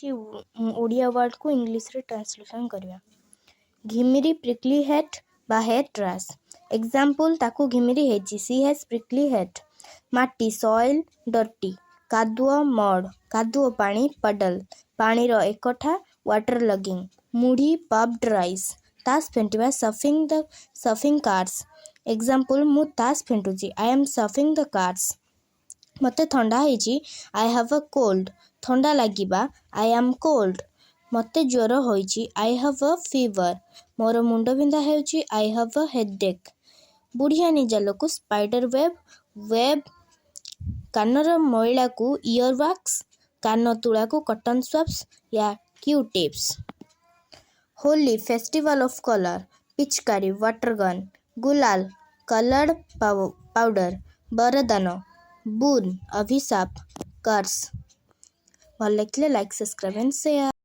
କିଛି ଓଡ଼ିଆ ୱାର୍ଡ଼କୁ ଇଂଲିଶରେ ଟ୍ରାନ୍ସଲେସନ୍ କରିବା। ଘିମିରି, ପ୍ରିକଲି ହେଟ୍ ବା ହେଟ୍ ରାସ୍। ଏକ୍ଜାମ୍ପଲ୍, ତାକୁ ଘିମିରି ହେଇଛି। She has prickly head. ମାଟି, ସଏଲ୍, ଡର୍ଟି। କାଦୁଅ, ମଡ୍। କାଦୁଅ ପାଣି, ପଡଲ୍। ପାଣିର ଏକଠା, ୱାଟର ଲଗିଂ। ମୁଢ଼ି, ପଫ୍ଡ ରାଇସ୍। ତାସ ଫେଣ୍ଟିବା, shuffling the shuffling cards. Example, ମୁଁ ତାସ ଫେଣ୍ଟୁଛି। I am shuffling the cards. ମୋତେ ଥଣ୍ଡା ହେଇଛି। I have a cold. ଥଣ୍ଡା ଲାଗିବା, I am cold. ମୋତେ ଜ୍ୱର ହୋଇଛି। I have a fever. ମୋର ମୁଣ୍ଡ ବିନ୍ଧା ହେଉଛି। I have a headache. ବୁଢ଼ିଆଣୀ ଜାଲକୁ ସ୍ପାଇଡର ୱେବ୍, ୱେବ୍। କାନର ମଇଳାକୁ ଇୟର ୱାକ୍ସ। କାନ ତୁଳାକୁ କଟନ୍ ସ୍ୱାବ୍ସ ୟା Q tips. Holi, festival of colour. ପିଚକାରୀ, ୱାଟର ଗନ୍। ଗୁଲାଲ, କଲର୍ଡ ପାଉଡର। ବରଦାନ, ବୁନ୍, ଅଭିଶାପ, କର୍ସ। ଭଲ ଲାଗିଥିଲେ ଲାଇକ୍, ସବସ୍କ୍ରାଇବ୍ ଆଣ୍ଡ ସେୟାର।